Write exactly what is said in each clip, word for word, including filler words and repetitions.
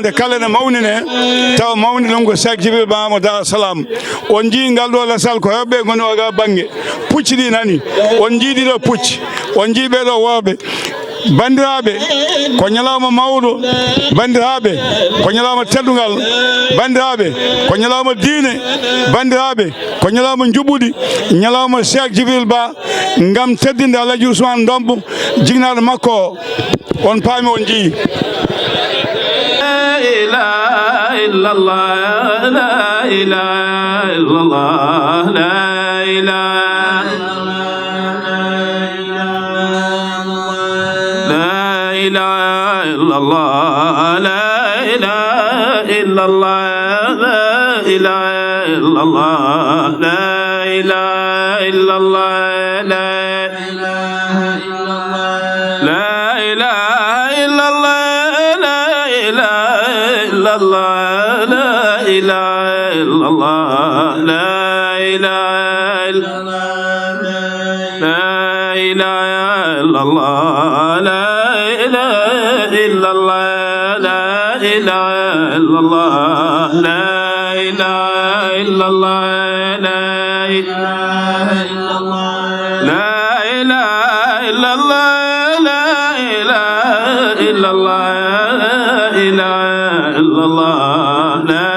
Nde kala ne mawnine, tawa mawni ɗum ko Cheikh Djibril Ba mo Dar Salam. On njii ngal ɗo lasal ko heewɓe ngoni o ga bannge. Pucci ɗi nani. On njii ɗiɗo pucci. On njii ɓeɗo worɓe. Banndiraaɓe, ko ñalawma mawɗo. Banndiraaɓe, ko ñalawma teddungal. Banndiraaɓe, ko ñalawma diine. Banndiraaɓe, ko ñalawma njuɓɓudi. Ñalawma Cheikh Djibril Ba ngam teddinde Alhaji Ousmane Ndombo, jignaɗo makko o. On paami, on njii. لا إله إلا الله، لا إله إلا الله، لا إله. لا إله إلا الله، لا إله إلا الله، لا إله إلا الله، لا إله إلا الله، لا لا إله إلا الله، لا إله إلا الله، لا إله إلا الله، لا إله إلا الله، لا إله إلا الله، لا إله إلا الله، لا إله إلا الله، لا إله إلا الله، لا إله إلا الله. لا إله إلا الله، لا إله إلا الله، لا إله إلا الله، لا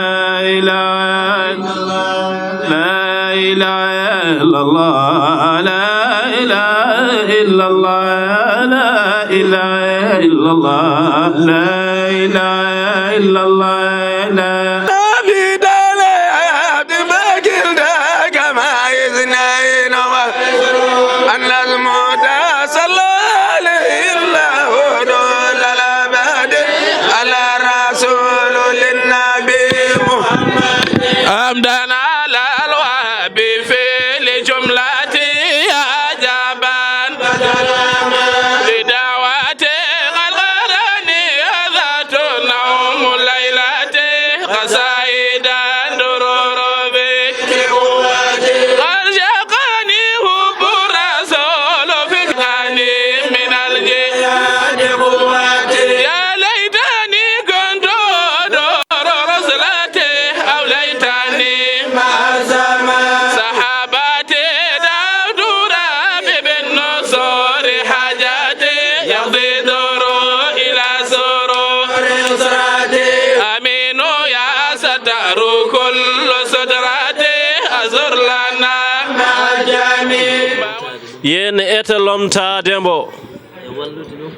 إله إلا الله، لا إله إلا الله، لا إله إلا الله، لا إله إلا الله، لا إله إلا الله، لا إله إلا الله. النجم صلى عليه الله طول الأبد على رسول للنبي محمد. حمدا على الوهاب في الجملة عجبا. بدعوة القرآن ذات نوم الليلة قصائدا درور به. قد شقني حب الرسول فقدني من الجهاد قوتي. يا ليتني كنت دور رسلتي أو ليتني مع زمان. صحابتي دعوت ربي بالنصور حاجتي يقضي دور إلى سرور. أمين يا ستار كل سترتي أزر لنا مع الجميع. Yen ete lomtaade mbo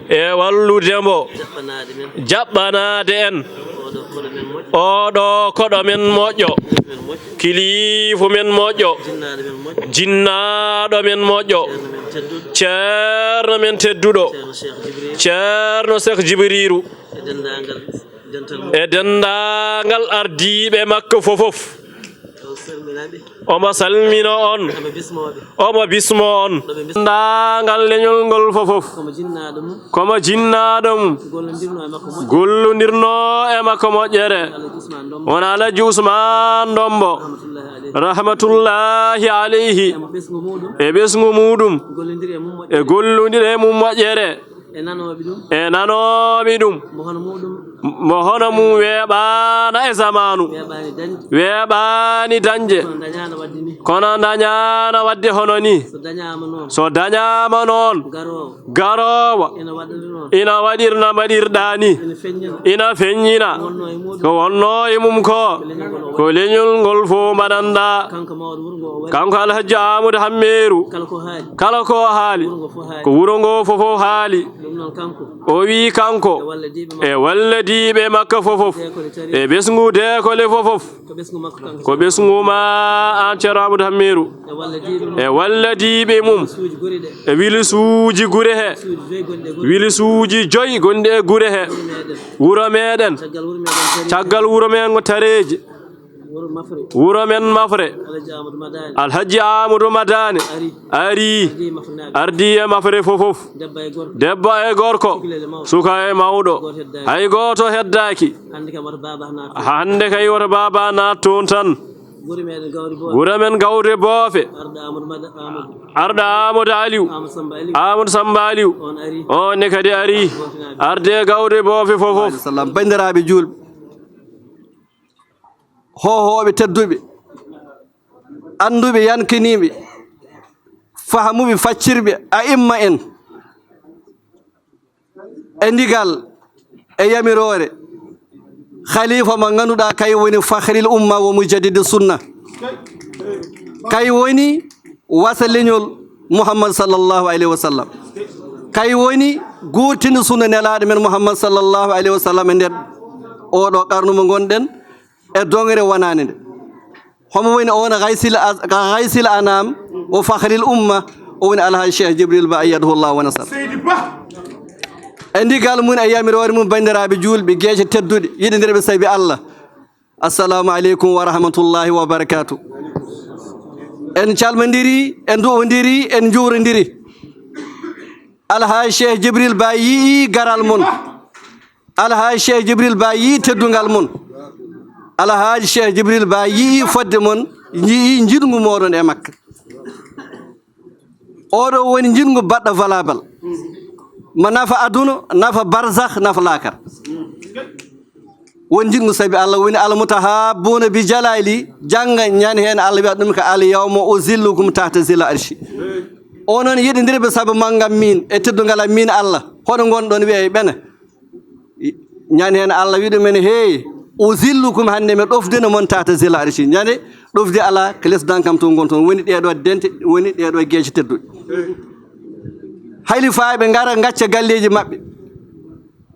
e wallude mbo, jaɓɓanaade en. Oɗo koɗo men moƴƴo, kilifu men moƴƴo, jinnaaɗo men moƴƴo, ceerno men tedduɗo, ceerno Cheikh Jibriru, e denndaangal ardiiɓe makko fofof. Omo salmino on, omo bismo on, denndaangal leñol ngol fofof. Komo jinnaaɗo mum, gollondirno e makko moƴƴere, won Alaji Usmaan Ndombo, rahmatullahi aleyhi, e ɓesngu muɗum, e gollondire e mum moƴƴere. E nanooɓe ɗum, mo hono mum weeɓaana e zamaanu, weeɓaani dañde, kono dañaana waɗde hono ni. So dañaama noon, garoowo ina waɗirna mbaɗirɗaa ni, ina feññina ko wonnoo e mum ko, ko leñol ngol fof mbaɗanɗaa. Kanko Alhaji Amadou Hammeeru, kala ko haali, ko wuro ngo fof haali. O wii kanko e walladiiɓe makko fofof, e ɓesngu deekole fofof, ko ɓesngu ma aan Ceerno Amadou Hammeeru, e walladiiɓe mum, e wilisuuji gure he, wilisuuji joyi gonɗi e gure he, wuro meɗen, caggal wuro men ngo Tareeji, wuro men Mafre, Alhaji Amadou Madane ari, ardi e Mafre fofof, debbo e gorko, suka e mawɗo, hay gooto heddaaki. Hannde kay woto baaba naat toon tan. Gure men Gawde Boofe, arɗo Amadou Aliou, Amadou Samba Aliou, on ne kadi ari, arde Gawde Boofe fofof. Banndiraaɓe juulɓe, hoohooɓe tedduɓe, annduɓe, yankiniiɓe, fahamuɓe, faccirɓe, a'imma en, e ndigal, e yamiroore khalifa mo ngannduɗaa kay woni fakhril umma wa mujaddidi sunna, kay woni wasa leñol Muhammad sallallahu alayhi wa sallam, kay woni guurtini sunna nelaaɗo men Muhammad sallallahu alayhi wa sallam e nder oɗo qarnu mo ngonɗen, e dongre wonaande nde. Homo woni on gaysil as-, gaysil anam o fakhril umma, o woni Alhaji Cheikh Jibril Ba, ayyadahu Allah wa nasar. E ndigal mum e yamiroore mum, banndiraaɓe juulɓe, geece tedduɗe, yiɗindirɓe sabi Allah, assalamu aleykum wa rahmatullahi wa barakatuh. En calmondiri, en du'ondiri, en njuurondiri. Alhaji Cheikh Jibril Ba yi'i garal mon. Alhaji Cheikh Jibril Ba yi'i teddungal mon. Alhaji Cheikh Jibril Ba yi'i fodde mon, yi'i njiɗngu moɗon e makka. Oɗo woni njiɗngu baɗɗo valable. Mo nafa aduna, nafa barzakh, nafa laakara. Won njiɗngu sabi Allah, woni al mutahabbuna bi jalali, jannga ñande heen Allah wiya ɗum ko al yawma uzillukum tahta zilla arshi. Onon yiɗindirɓe sabu maggam min, e teddungal am min Allah, hoɗo ngonɗon wiya e ɓene. Ñande heen Allah wi ɗumen, hey, uzillukum, hannde mi ɗofdina mon tahta zilla arshi. Ñande ɗofdi alaa, ko les dankam to ngon ton, woni ɗeɗo dente, woni ɗeɗo geece tedduɗe. Halifaaɓe ngara ngacca galleeji maɓɓe,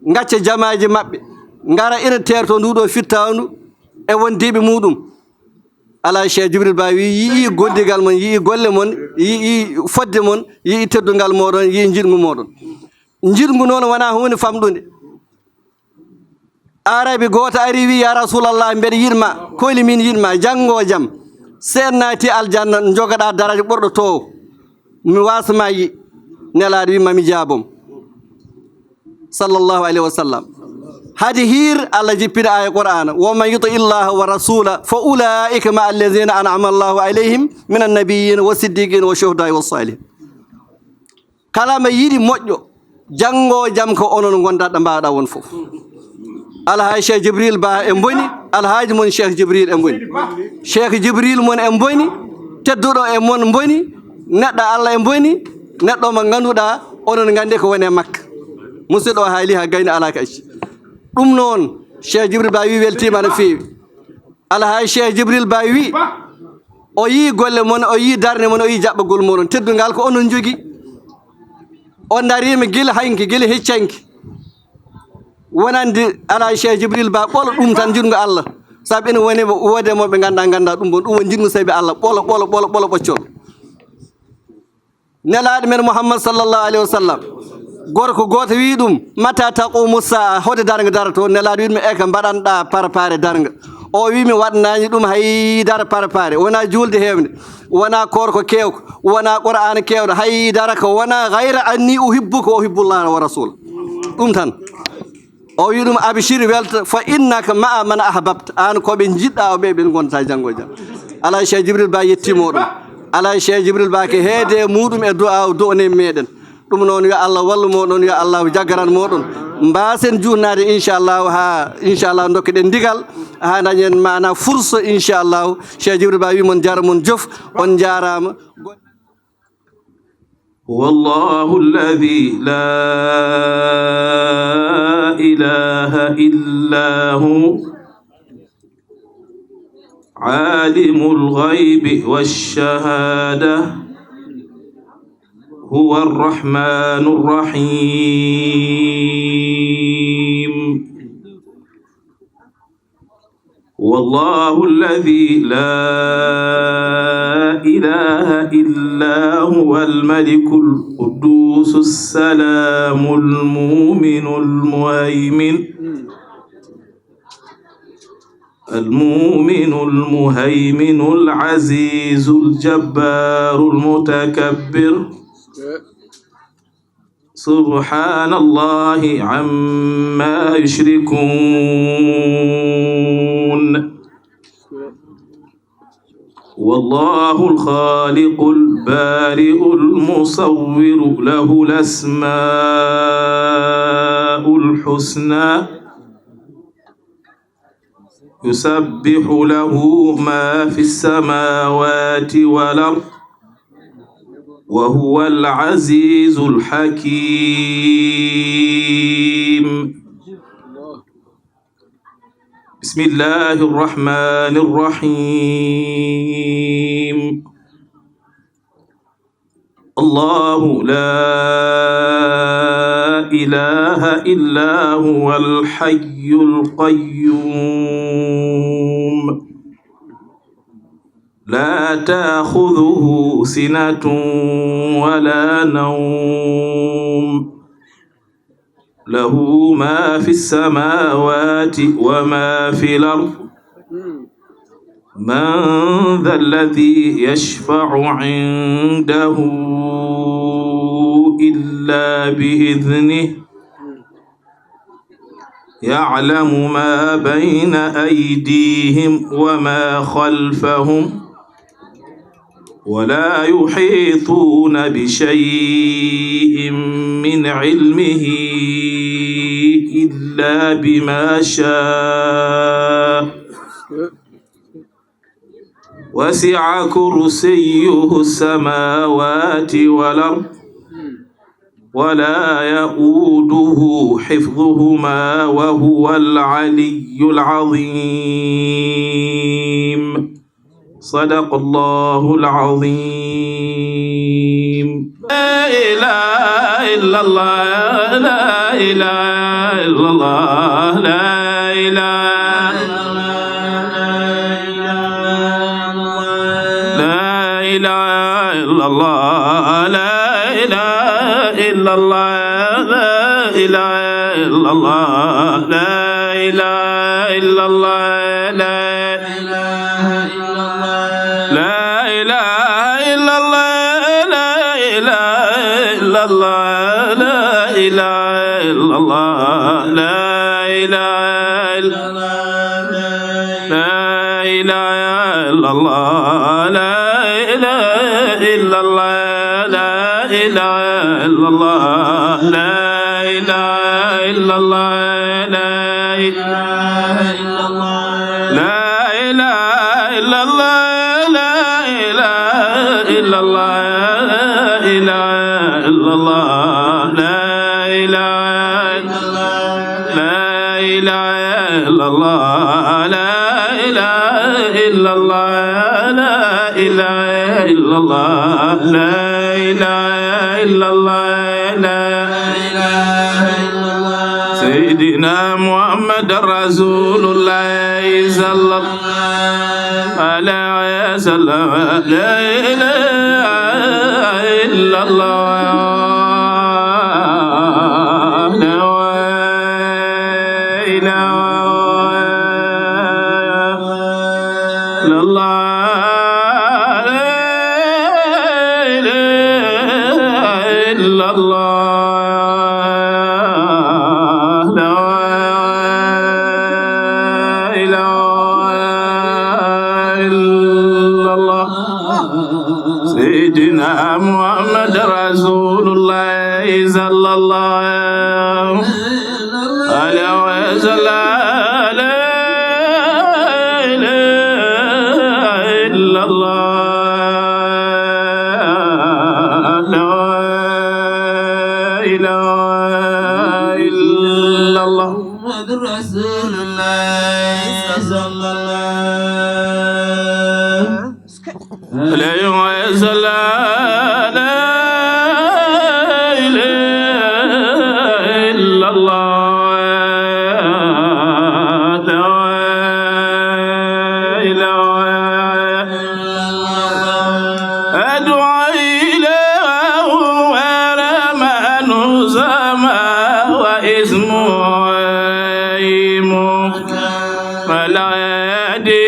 ngacca jamaaji maɓɓe, ngara ina teerto nduɗo fittaandu e wondiiɓe muɗum. Alaa Cheikh Jibril Ba wi, yi'i gondigal mon, yi'i golle mon, yi'i fodde mon, yi'i teddungal moɗon, yi'i njiɗngu moɗon. Njiɗngu noon wonaa huunde famɗunde. Aarabi gooto ari wi, ya Rasulallah, mbeɗa yiɗ ma, koli min yiɗ ma, janngo jam. Sen naati aljanna, jogoɗa daraja ɓurɗo to. Mi wasma yi, nelaaɗo wi mami jaabom. Sallallahu alayhi wa sallam. Hadi hir Allah jippina aya Qur'ana, wa man yuti illaha wa rasula fa ulaika ma allazina an'ama Allahu alayhim min annabiyyin wa siddiqin wa shuhadai wa salihin. Kala mo yiɗi moƴƴo, janngo jam ko onon ngondaɗo mbaɗa won fof. Alhaji Cheikh Jibril Ba e mboni, alhaji mon Cheikh Jibril e mboni. Cheikh Jibril mon e mboni, tedduɗo e mon mboni, neɗɗo Allah e mboni, neɗɗo mo ngannduɗa onon nganndi ko woni e makka. Musidɗo o haali ha gayni ala ka acci. Ɗum noon, Cheikh Jibril Ba wi weltima no feewi. Alhaji Cheikh Jibril Ba wi, o yii golle mon, o yii darnde mon, o yii jaɓɓagol moɗon. Teddungal ko onon jogi. O darima gila hanki, gila heccanki. Wonande Alhaji Cheikh Jibril Ba, ɓolo ɗum tan, jiɗngo Allah. Sabu ene woni woode mo ɓe ngannda, ngannda ɗum bon. Ɗum woni jiɗngo sabi Allah, ɓolo, ɓolo, ɓolo, ɓolo ɓoccol. Nelaaɗo men Muhammad sallallahu alayhi wa sallam, gorko gooto wii ɗum, "Mata taqumu saa?" Hode darnga darato? Nelaaɗo wii ɗum, "Eka mbaɗanɗa parpare darnga?" O wii, "Mi waɗanaani ɗum hay dara parpare, wonaa juulde heewnde, wonaa koorko keewko, wonaa Qur'aana keewɗo, hay dara ko wonaa gayra anni uhibbuka wa uhibbullaha wa rasula." Ɗum tan. O wi ɗum, "Abshir, welta, fa innaka ma'a man ahbabta." An ko ɓe njiɗɗa o ɓe, ɓen ngonta janngo e jam. Alaa Cheikh Jibril Ba yettii moɗon. Alaa Cheikh Jibril Ba ke heede e muɗum e du'a o du'ane meɗen. Ɗum noon yo Allah wallu moɗon, yo Allah jaggaran moɗon. Mbaasen juutnaade inchallahu ha inchallahu dokkeɗen ndigal ha dañen mana fursa inchallahu. Cheikh Jibril Ba wi mon jara mon jof, on njaaraama. هو الله الذي لا إله إلا هو عالم الغيب والشهادة هو الرحمن الرحيم. والله الذي لا إله إلا هو الملك القدوس السلام المؤمن المهيمن، المؤمن المهيمن العزيز الجبار المتكبر. سبحان الله عما يشركون. والله الخالق البارئ المصور له الأسماء الحسنى. يسبح له ما في السماوات والأرض وهو العزيز الحكيم. بسم الله الرحمن الرحيم. الله لا إله إلا هو الحي القيوم، لا تأخذه سنة ولا نوم، له ما في السماوات وما في الأرض. من ذا الذي يشفع عنده إلا بإذنه؟ يعلم ما بين أيديهم وما خلفهم، ولا يحيطون بشيء من علمه إلا بما شاء، وسع كرسيه السماوات والأرض، ولا يؤوده حفظهما، وهو العلي العظيم. صدق الله العظيم. لا إله إلا الله، لا إله إلا الله، لا إله، لا إله إلا الله، لا إله إلا الله، لا إله إلا الله، لا إله إلا الله، لا لا إله إلا الله، لا إله إلا الله، لا إله إلا الله، لا إله إلا الله، لا إله إلا الله، لا إله إلا الله، لا إله إلا الله، لا إله إلا الله، لا إله إلا الله، لا إله إلا الله، لا إله إلا الله، لا إله إلا الله، لا إله إلا الله، لا إله إلا الله، لا إله إلا الله، لا إله إلا الله، لا إله إلا الله، لا إله إلا الله. سيدنا محمد رسول الله صلى الله عليه وسلم. لا إله إلا الله. لا إله إلا الله. لا إله إلا الله. لا إله إلا الله. سيدنا محمد رسول الله صلى الله عليه وسلم. لا إله إلا الله. لا إله إلا الله. محمد رسول الله صلى الله عليه وسلم. لا إله إلا الله. لا إله إلا الله. أدعو إليه ورحمن سما واسمه رحيم. فلا يأتي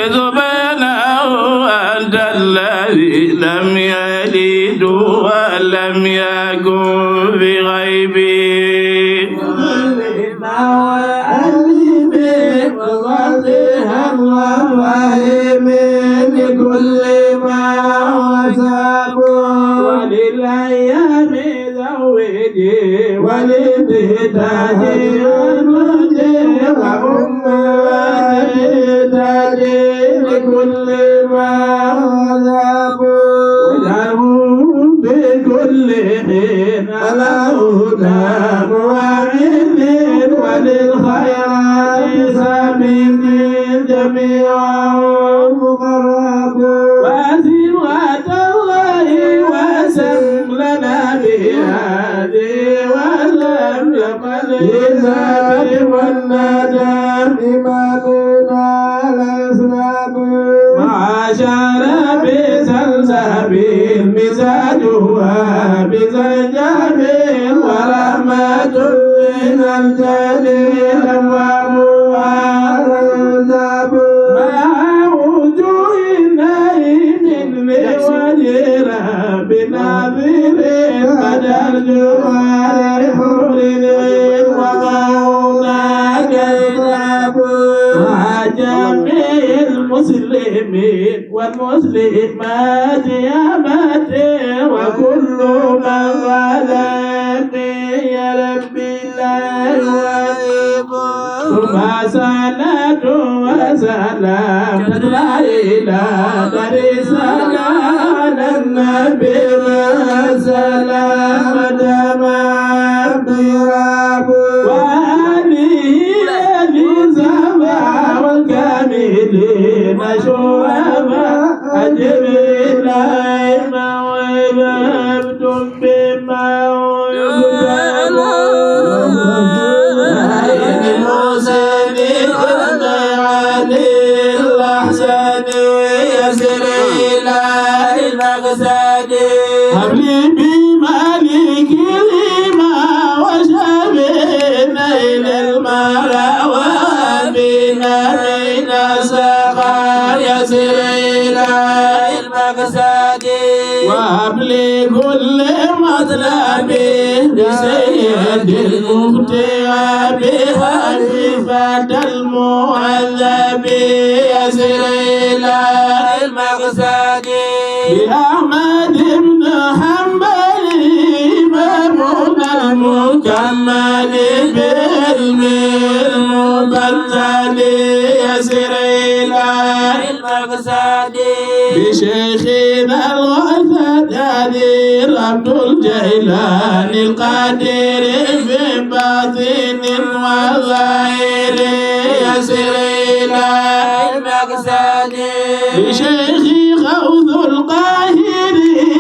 سبحانه أنت الذي لم يلد ولم يكن بغيبه. وعلمه وفهمه بكل ما وصفه. وللأيام زوجي وللتاج المجد وأمتي. واجعله في كل حين على هدى معين، وللخيرات سابقين جميعا مقرب. وأزم غاية الله وأسم لنا بهذه ولم يقل إذا والندم إمامنا الأسلام. مع شراب سلسبيل مزاجها بزنجبيل ورحمة من الجليل أبوابها الرزاب. مع وجوه نعيم لوجه رب ناظر مدى الجوار حور العين وقعنا كذاب. مع جميع المسلمين والمسلمات يا متي وكل من ظلمني يا ربي لا يعيب. ثم صلاة وسلام تتلى إلى دار السلام على النبي ما سلام دام عبد رب. وآله لزما والكاملين شرفا أجب إليه موعظة بما يبدل. المحسن عن الأحسن يسر إلى المقصد. هب لي بمالك الإيمان وشفينا إلى المرى وبنا بين السخاء يسر إلى المقصد. وهب لي كل مطلبي بسيد المختار بخليفة المعذب يسر إلى المقصد. بأحمد بن حنبل إمامنا المكمل بعلم المبتل يسر إلى المقصد. بشيخنا الغوث القادر عبد الجيلاني القادر في باطن وظاهر يسر إلى المقصد. بشيخ غوث القاهر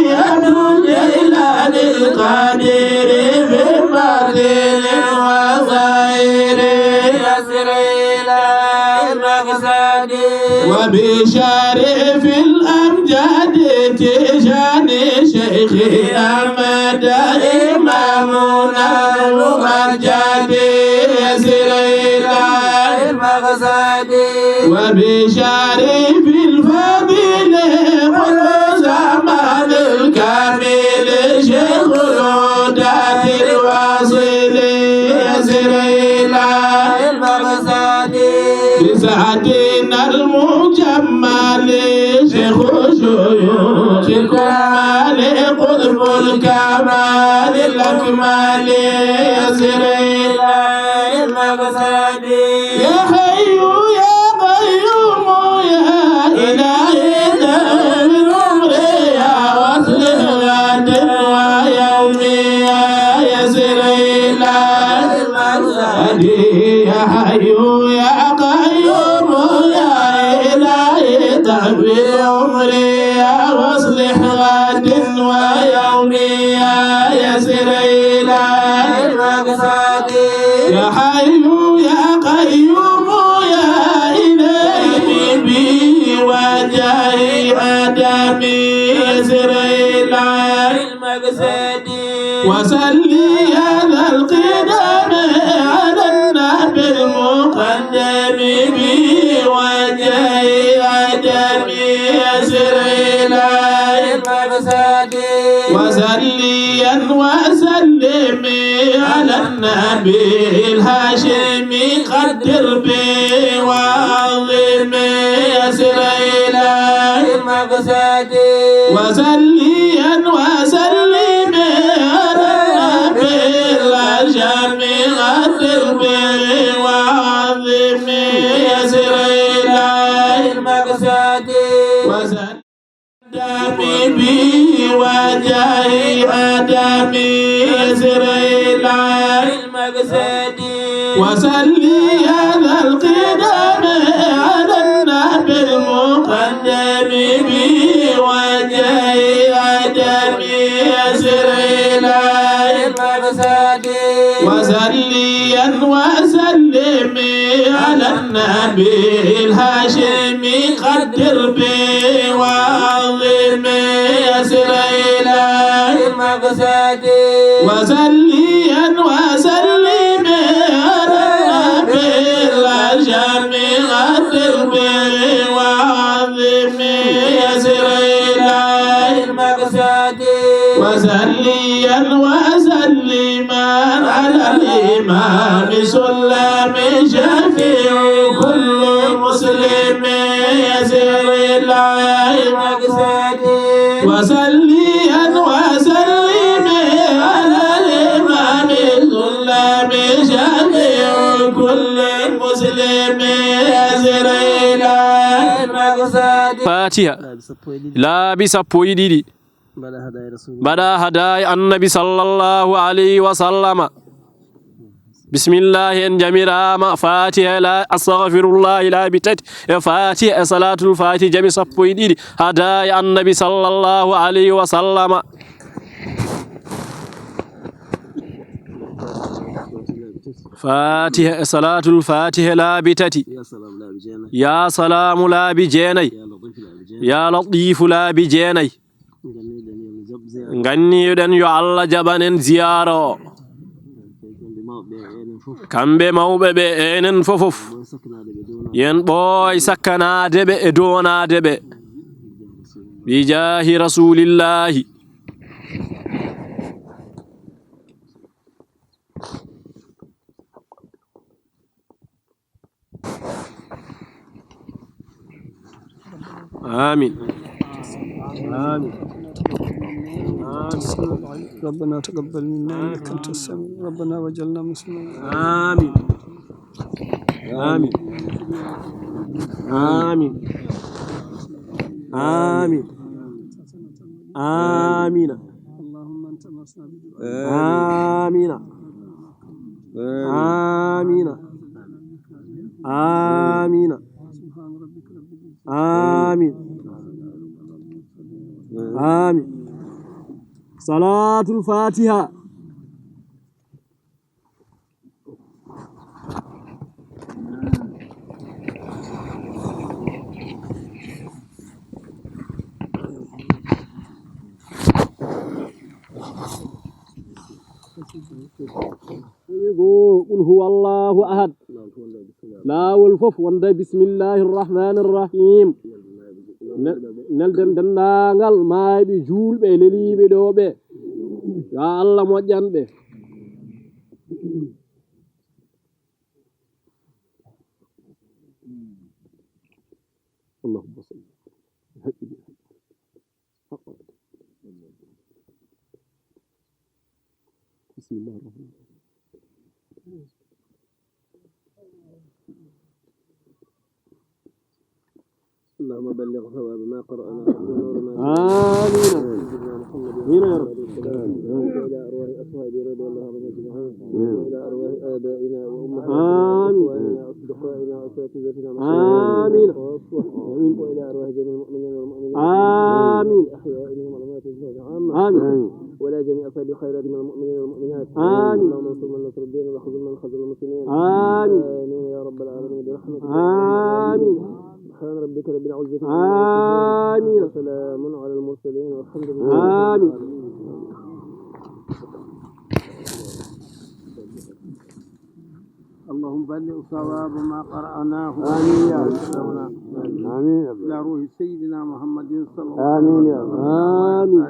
عبد الجيلاني القادر في باطن وظاهر يسر إلى المقصد. وبشريف الأمجاد تيجاني شيخي أحمد إمامنا الممجد يسر إلى المقصد. وبشريف الفضيل قل زمان الكامل شيخ الهدى الواصل يسر إلى المقصد. بسعدنا المجمل شيخ شيوخ الكمال قطب الكمال الأكمل يسر إلى المقصد. يا حي يا قيوم يا إلهي دبر أمري يا وصل غد ويومي يا يسر إلى المقصد. يا حي يا قيوم يا إلهي دبر أمري يا وصل غد ويومي يا يسر إلى المقصد. يا حي يا قيوم يا إلهي بي وجاهي آدمي يسر إلى المقصد. وصلي يا ذا القدم على النبي المقدم بي وجاهي آدمي يسر إلى المقصد. وصليا وسلم على النبي الهاشمي قدر بي وعظم يسر إلى المقصد. وصليا وسلم على النبي الهاشمي قدر بي وعظم يسر إلى المقصد. وسلم دمي بي وجهي أدمي يسر إلى المقصد. وصلي على القدم على النبي المقدم بي وجهي أدمي يسر إلى المقصد. وصليا وسلم على النبي الهاشمي قدر بي وعظم يسر إلى المقصد. وصليا وسلم على النبي الهاشمي قدر بي وعظم يسر إلى المقصد. وصليا وسلما على الإمام سلم شفيع كل مسلم يسر إلى المقصد. وصليا وسلما على الإمام سلم شفيع كل مسلم يسر إلى المقصد. Fatiha. Laabi sappo e ɗiɗi. Mbaɗa hadaaya Annabi sallallahu alayhi wa sallama. Bismillahi, en jamiraama. Fatiha e la, astaghfirullah e laabi tati. E Fatiha e salatul Fatiha jami sappo e ɗiɗi. Hadaaya Annabi sallallahu alayhi wa sallama. Fatiha e salatul Fatiha laabi tati. Ya Salaamu laabi jeenay. Ya Latifu laabi jeenay. Nganniiɗen yo Allah jaɓan en ziyaara o. Kamɓe mawɓe ɓe, enen fofof. Yen ɓooy sakkanaade ɓe e doonaade ɓe. Bi jaahi Rasuulillaahi. آمين. آمين. آمين. ربنا تقبل منا إنك أنت السميع. ربنا واجعلنا مسلمين. آمين. آمين. آمين. آمين. آمين. آمين. آمين. آمين. آمين. آمين. صلاة الفاتحة. Qul huwa Allahu ahad. Laawol fof wonda bismillahi rahmani rahim. Ne-, nelden denndaangal maayɓe juulɓe e leliiɓe ɗo ɓe. Yo Allah moƴƴan ɓe. Allahumma salli. بسم الله الرحمن الرحيم. اللهم بلغ ثواب ما قرأناه ونور ما آمين. سيدنا محمد آمين يا رب. وإلى أرواح أصحابه رضي الله عنهم أجمعين. وإلى أرواح آبائنا وأمهاتنا آمين. وإخواننا وأصدقائنا وأساتذتنا آمين. وإلى أرواح جميع المؤمنين والمؤمنات. آمين. الأحياء منهم والأموات. آمين. ولا جميع أصحاب الخيرات من المؤمنين والمؤمنات. آمين. اللهم انصر من نصر الدين واخذل من خذل المسلمين. آمين. آمين يا رب العالمين برحمتك. آمين. سبحان ربك رب العزة عما يصفون. آمين. وسلام على المرسلين والحمد لله. آمين. اللهم بلغ ثواب ما قرأناه. آمين يا رب. آمين يا رب. إلى روح سيدنا محمد صلى الله عليه وسلم. آمين يا رب. آمين.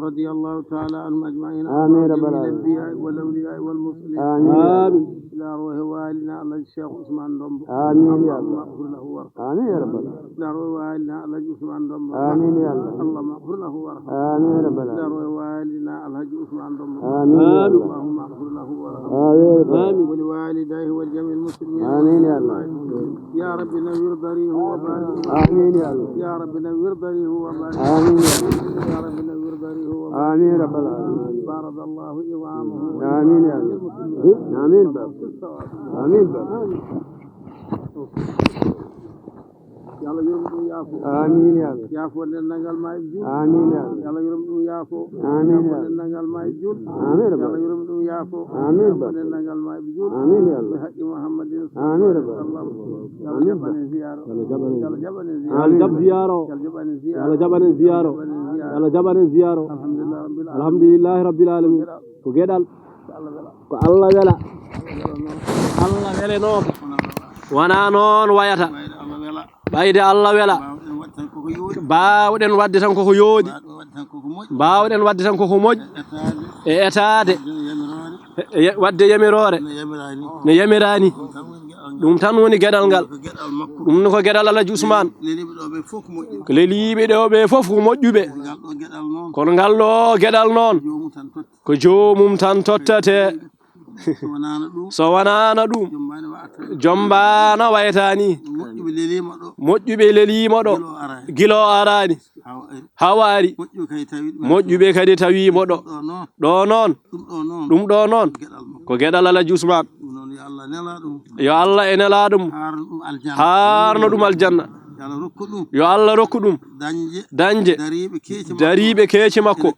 رضي الله تعالى عنهم أجمعين. آمين يا رب العالمين. الأنبياء والأولياء والمرسلين. آمين يا رب. آمين. إلى روح والدنا الله الشيخ عثمان دمبو. آمين يا رب. اللهم اغفر له وارحمه. آمين يا رب العالمين. إلى روح والدنا الله عثمان دمبو. آمين يا رب. اللهم اغفر له وارحمه. آمين يا رب العالمين. إلى روح والدنا الله عثمان دمبو. آمين يا رب. اللهم اغفر له وارحمه. آمين يا رب. آمين. ولوالديه ولجميع المسلمين. آمين يا رب. يا رب نور ضريحه وبارك. آمين يا رب. يا رب نور ضريحه وبارك. آمين يا رب. يا رب نور ضريحه وبارك. آمين يا رب العالمين. بارك الله إمامه. آمين يا رب. آمين بابا. آمين بابا. Yo Allah yurmo ɗum yaafo. Amiin ya Allah. Yaafo denndangal maayɓe juulɓe. Amiin ya Allah. Yo Allah yurmo ɗum yaafo. Amiin ya Allah. Yaafo denndangal maayɓe juulɓe. Amiin ya Allah. Yo Allah yurmo ɗum yaafo. Amiin ba. Yaafo denndangal maayɓe juulɓe. Amiin ya Allah. Bi haqqi Muhammadin. Amiin ba. Sallallahu alaihi wasallam. Yo Allah jaɓan en ziyaara. Yo Allah jaɓan en ziyaara. Yo Allah jaɓan en ziyaara. Yo Allah jaɓan en ziyaara. Yo Allah jaɓan en ziyaara. Alhamdulillahi rabbil alamin. Alhamdulillahi rabbil alamin. Ko geɗal. Ko Allah wela. Ko Allah wela noon. Allah welanooka. Wonaa noon wayata. Ɓayde Allah wela. Mbaawɗen waɗde tan koko yooɗi. Mbaawɗen waɗde tan koko moƴƴi. Mbaawɗen waɗde tan koko moƴƴi. E etaade. E etaade. E ye-, waɗde yamiroore. No yamiraani. No yamiraani. Ɗum tan woni geɗal ngal. Ɗum tan woni geɗal ngal. Ko geɗal makko. Ɗum ne ko geɗal Alhaji Usmaan. Leliiɓe ɗo ɓe fof ko moƴƴuɓe. Leliiɓe ɗo ɓe fof ko moƴƴuɓe. Ngal ɗo geɗal noon. Kono ngal ɗo geɗal noon. Joomum tan totti. Ko joomum tan tottete. So wonaano ɗum. So wonaano ɗum. Jombani wa atta. Jombana wayata ni. Moƴƴuɓe leliima ɗo. Moƴƴuɓe leliima ɗo. Gila o araani. Gila o araani. Haa o ari. Haa o ari. Moƴƴuɓe kadi tawi ɗum. Moƴƴuɓe kadi tawi mo ɗo. Ɗo noon. Ɗo noon. Ɗum ɗo noon. Ɗum ɗo noon. Geɗal makko. Ko geɗal Alhaji Usmaan. Ɗum noon yo Allah nela ɗum. Yo Allah e nela ɗum. Haarno ɗum aljanna. Haarno ɗum aljanna. Yo Allah rokku ɗum. Yo Allah rokku ɗum. Dañde. Dañde. Dariiɓe keeci makko. Dariiɓe keeci makko.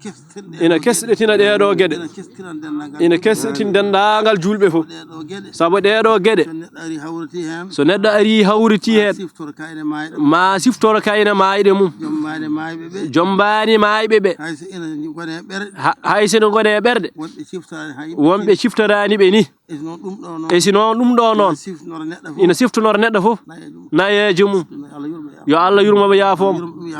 Ina kesɗitina ɗee ɗoo geɗe. Ina kesɗitina denndaangal. Ina kesɗitina denndaangal juulɓe fof. Ɗee ɗoo geɗe. Sabu ɗee ɗoo geɗe. So neɗɗo ari hawriti heen. So neɗɗo ari hawriti heen. Ma siftor kayne maayɗe mum. Ma siftor kayne maayɗe mum. Jombaani maayɓe ɓe. Jombaani maayɓe ɓe. Hay so ina ngone ɓerɗe. Ha-, hay so ina ngone ɓerɗe. Wonɓe ciftoraani hay yimɓe. Wonɓe ciftoraani ɓe ni. E si noon ɗum ɗo noon. E si noon ɗum ɗo noon. Ina siftonora neɗɗo fof. Ina siftonora neɗɗo fof. Nayeejo mum. Nayeejo mum. Yo Allah yurmo mo, yaafo mo.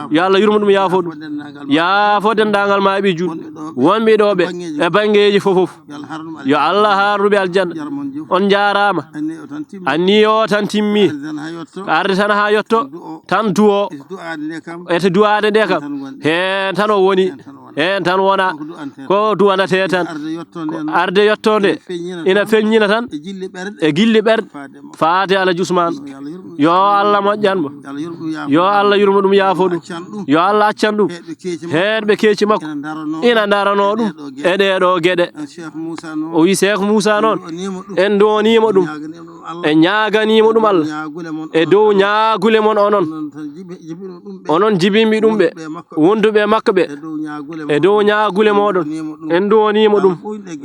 Yo Allah yurmo ɗum, yaafo ɗum. Yaafo denndaangal. Yaafo denndaangal maayɓe juulɓe. Wonɓe ɗo ɓe. Wonɓe ɗo ɓe. Wonɓe ɗo ɓe. E banngeeji fof fof. Yo Allah haarnu ɓe aljanna. Yo Allah haarnu ɓe aljanna. Jarmo on juuf. On njaaraama. Anni o tan timmi. Anni o tan timmi. Arde tan haa yotto. Arde tan haa yotto. Tan du'o. Tan du'o. Ete du'aade nde kam. Ete du'aade nde kam. Heen tan ngon. Heen tan o woni. Heen tan wona. Heen tan wona. Ko ko du'antee tan. Ko du'anatee tan. Arde yotto nde. Ko arde yotto nde. Ina feññina tan. Ina feññina tan. E gilli ɓerɗe. E gilli ɓerɗe. Faade mo. Faade Alhaji Usmaan. Yo Allah yurmo. Yo Allah moƴƴan mo. Yo Allah yurmo ɗum, yaafo. Yo Allah yurmo ɗum, yaafo ɗum. Accan ɗum. Yo Allah accan ɗum. Heedɓe keeci makko. Heedɓe keeci makko. Ina ndaranoo. Ina ndaranoo ɗum. E ɗee ɗoo geɗe. E ɗee ɗoo geɗe. An Cheikh Moussa noon. O wi Cheikh Moussa noon. En nduwaniima ɗum. En nduwaniima ɗum. Ñaaganiima ɗum Allah. E dow ñaagule mon. E dow ñaagule mon onon. Onon tan jibi-, jibinɓe ɗum ɓe. Onon jibinɓe ɗum ɓe. Wonduɓe e makko ɓe. Wonduɓe e makko ɓe. E dow ñaagule mon. E dow ñaagule mooɗon. En nduwaniima ɗum. En nduwaniima ɗum.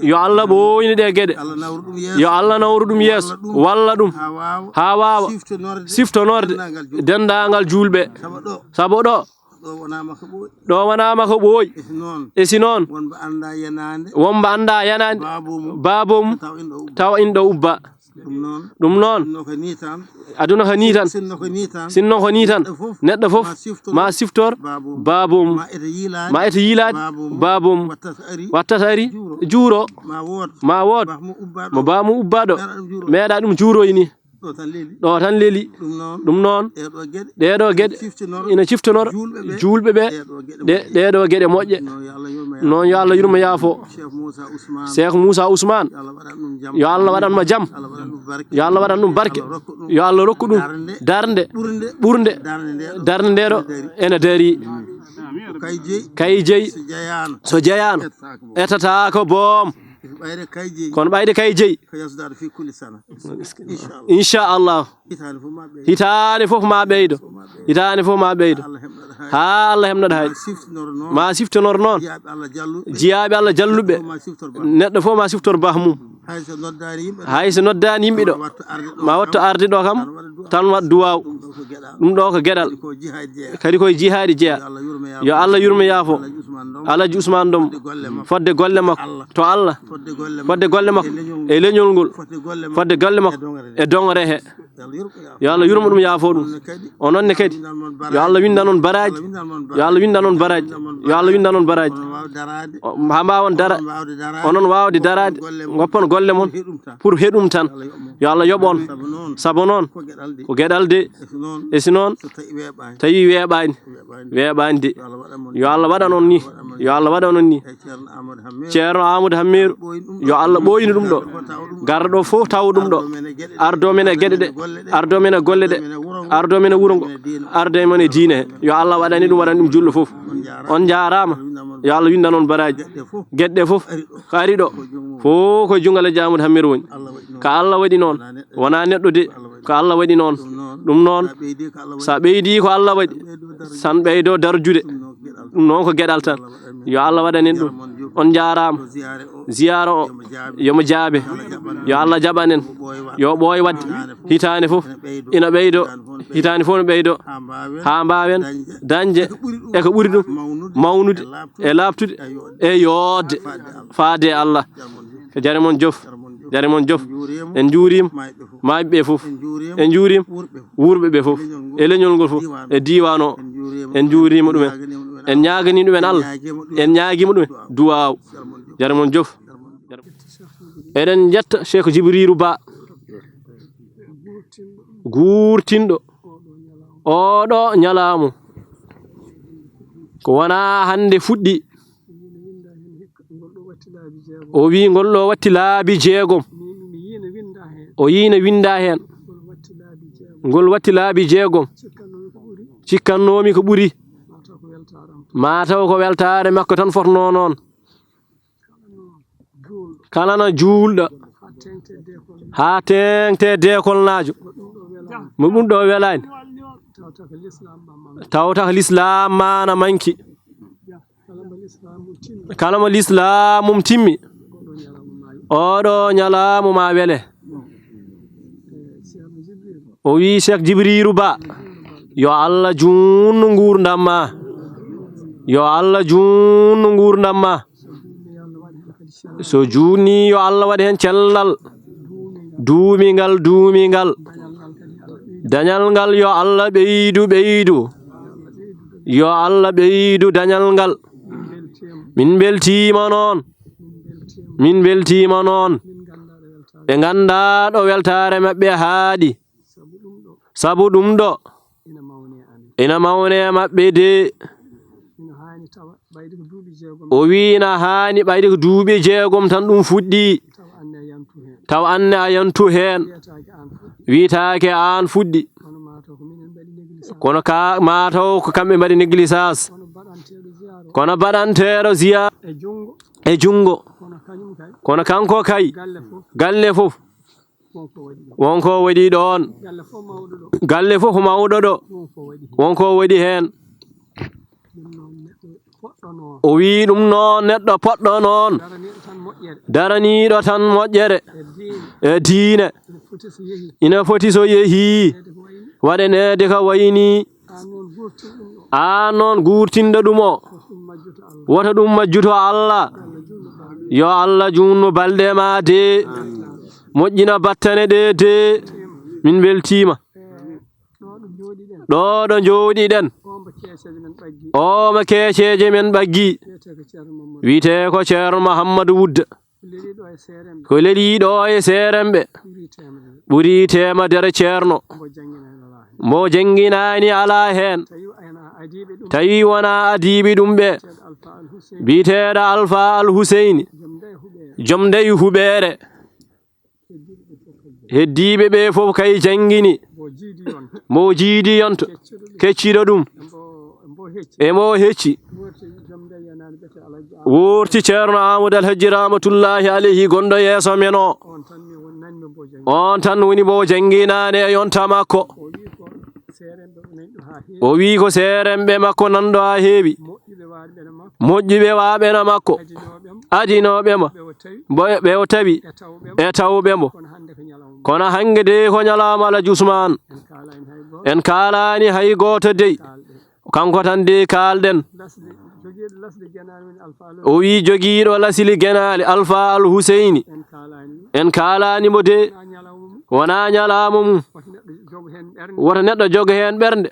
Yo Allah ɓooynu ɗee geɗe. Yo Allah naawru ɗum yeeso. Yo Allah naawru ɗum yeeso. Walla ɗum. Walla ɗum. Haa waawa. Haa waawa. Siftonorde. Siftonorde. Denndaangal juulɓe. Denndaangal juulɓe. Sabu ɗo. Sabu ɗo. Ɗo wonaa makko ɓooyi. Ɗo wonaa makko ɓooyi. E si noon. E si noon. Wonɓe anndaa yanaande. Wonɓe anndaa yanaande. Baaboo mum. Baaboo mum. Tawa ina ɗo ubba. Tawa ina ɗo ubba. Ɗum noon. Ɗum noon. Sinno ko nii tan. Aduna ko nii tan. Sinno ko nii tan. Sinno ko nii tan. Neɗɗo fof. Neɗɗo fof. Ma siftor. Ma siftor. Baaboo mum. Baaboo mum. Ma ete yiilaade. Ma ete yiilaade. Baaboo mum. Baaboo mum. Wattat ari. Wattat ari. Juuro. Juuro. Ma wood. Ma wood. Mo baaboo mum ubbaa ɗo. Mo baaboo mum ubbaa ɗo. Meeɗaa ɗum juuro. Meeɗaa ɗum juuroyi ni. Ɗo tan leli. Ɗo tan leli. Ɗum noon. Ɗum noon. Ɗee ɗoo geɗe. Ɗee ɗoo geɗe. Ina ciftonora. Ina ciftonora. Juulɓe ɓe. Juulɓe ɓe. Ɗee ɗoo geɗe. Ɗe, ɗee ɗoo geɗe moƴƴe. Ɗum noon yo Allah yurmo, yaafo. Noon yo Allah yurmo, yaafo. Cheikh Moussa Ousmane. Cheikh Moussa Ousmane. Yo Allah waɗan ɗum jam. Yo Allah waɗan mo jam. Yo Allah waɗan ɗum barke. Yo Allah waɗan ɗum barke. Yo Allah rokku ɗum. Yo Allah rokku ɗum. Darnde. Darnde. Ɓurnde. Ɓurnde. Darnde nde ɗo. Darnde nde ɗo. Ene darii. Ene darii. Ko kay jeyi. Kay jeyi. So jeyaano. So jeyaano. Etataa ko boom. Etataa ko boom. Ɓayde kay jeyi. Kono ɓayde kay jeyi. Ko yasdaade fi kulli sana. Inchallah. Inchallah. Hitaande fof ma ɓeydo. Hitaande fof ma ɓeydo. Hitaande fof ma ɓeydo. Haa Allah heɓnata hay. Haa Allah heɓnata hay. Ma siftonor noon. Ma siftonor noon. Jiyaaɓe Allah jalluɓe. Jiyaaɓe Allah jalluɓe. Neɗɗo fof ma siftor bah mum. Neɗɗo fof ma siftor bah mum. Hay so noddaani yimɓe ɗo. Hay so noddaani yimɓe ɗo. Ma wattu arde ɗo kam. Ma wattu arde ɗo kam. Tan waɗ duwaaw. Tan waɗ duwaaw. Ɗum ɗo ko geɗal. Ɗum ɗo ko geɗal. Kadi ko e jihaadi jeyaa. Kadi ko e jihaadi jeyaa. Yo Allah yurmo, yaafo. Yo Allah yurmo, yaafo. Alhaji Ousmane Dom. Alhaji Ousmane Dom. Fodde golle makko. Fodde golle makko. To Allah. To Allah. Fodde golle makko. Fodde golle makko. E leñol ngol. E leñol ngol. Fodde golle makko. Fodde golle makko. E dongre he. E dongre he. Yo Allah yurmo ɗum, yaafo ɗum. Onon ne kadi, yo Allah windan on baraaji. Yo Allah windan on baraaji. Yo Allah windan on baraaji. Haa mbaawon dara, onon waawde daraade, ngoppon golle mon pour heɗum tan. Yo Allah yoɓ on. Sabu noon, ko geɗal de. E si noon, tawi weeɓaani. Weeɓaani de. Yo Allah waɗan on ni. Yo Allah waɗan on ni. Ceerno Amadou Hammeeru, yo Allah ɓooynu ɗum ɗo. Garɗo ɗo fof tawa ɗum ɗo. Ardo men e geɗe ɗe. Ardo men e golle ɗe. Ardo men e wuro ngo. Ardo men e diine he. Yo Allah waɗani ɗum, waɗani ɗum julɗo fof. On njaaraama. Yo Allah windan on baraaji. Geɗe ɗe fof ko ari ɗo. Fof ko junngo Alhaji Amadou Hammeeru woni. Ko Allah waɗi noon. Wonaa neɗɗo de. Ko Allah waɗi noon. Ɗum noon, so a ɓeydii ko Allah waɗi, tan ɓeydo darjude. Ɗum noon ko geɗal tan. Yo Allah waɗan en ɗum. On njaaraama. Ziyaara o, yo mo jaabe. Yo Allah jaɓan en. Yo ɓooy waɗde hitaande fof. Ina ɓeydo. Hitaande fof no ɓeydo. Haa mbaawen dañde e ko ɓuri ɗum mawnude e laaɓtude e yooɗde faade e Allah. Jare mon jof. Jare mon jof. En njuuriima maayɓe ɓe fof. En njuuriima wuurɓe ɓe fof. E leñol ngol fof. E diiwaan o. En njuuriima ɗumen. En ñaaganii ɗumen Allah. En ñaagiima ɗumen duwaaw. Jare mon jof. Eɗen njetta Cheikh Jibriiru Ba. Guurtinɗo. Oɗo ñalaamu. Ko wonaa hannde fuɗɗi. O wii ngol ɗo watti laabi jeegom. O yii ne winnda heen. Ngol watti laabi jeegom. Cikkannoomi ko ɓuri. Maa taw ko weltaare makko tan fotnoo noon. Kala no juulɗo haa teeŋte deekolnaajo, mo ɗum ɗo welaani, tawata ko lislaam maana manki. Kala mo lislaam mum timmi, oɗo ñalaamu ma wele. O wii Cheikh Jibriiru Ba, yo Allah juunnu nguurndam ma. Yo Allah juunnu nguurndam ma. So juutnii, yo Allah waɗ heen cellal, duumingal, duumingal. Dañal ngal, yo Allah ɓeydu, ɓeydu. Yo Allah ɓeydu dañal ngal. Min mbeltiima noon. Min mbeltiima noon. Ɓe nganndaa ɗo weltaare maɓɓe haaɗi. Sabu ɗum ɗo ina mawne maɓɓe de. O wii ina haani ɓayde ko duuɓi jeegom tan ɗum fuɗɗi. Taw anne a yantu heen. Wiyetaake aan fuɗɗi. Kono ka, maa taw ko kamɓe mbaɗi négligence. Kono baɗanteeɗo ziyaara e junngo. Kono kanko kay, galle fof. Won ko waɗi ɗoon. Galle fof mawɗo ɗo. Won ko waɗi heen. O wii ɗum noon, neɗɗo poɗɗo noon. Daraniiɗo tan moƴƴere. E diine. Ina foti so yehii. Waɗaneede ko wayi nii. Aan noon guurtinɗo ɗum o. Woto ɗum majjuto Allah. Yo Allah juunnu balɗe ma de. Moƴƴina battane ɗe de. Min mbeltiima. Ɗo ɗo njooɗiɗen. O mo keeceeje men ɓaggi. Wiyetee ko Ceerno Muhammadu Wudda. Ko leliiɗo e seeremɓe. Ɓuri teemedere ceerno. Mbo jannginaani alaa heen. Tawi wonaa adiiɓe ɗum ɓe. Biyeteeɗo Alfa Al Huseyni. Joom ndey huɓeere. Heddiiɓe ɓe fof kay janngini. Mbo jiidi yonto. Kecciɗo ɗum. E mbo hecci. Wuurti Ceerno Amadou Alhajji Rahmatullahi Aleyhi gonɗo yeeso men o. On tan woni mbo jannginaani e yonta makko. O wii ko seeremɓe makko nanɗo haa heewi. Moƴƴuɓe waaɓe no makko. Adinooɓe mo. Ɓe o tawi. E tawɓe mo. Kono hannde de ko ñalawma Alhaji Usmaan. En kaalaani hay gooto dey. Kanko tan de kaalɗen. O wii jogiiɗo lasli genaali Alfa Al Huseyni. En kaalaani mo de. Wonaa ñalawma mum. Woto neɗɗo jogo heen ɓernde.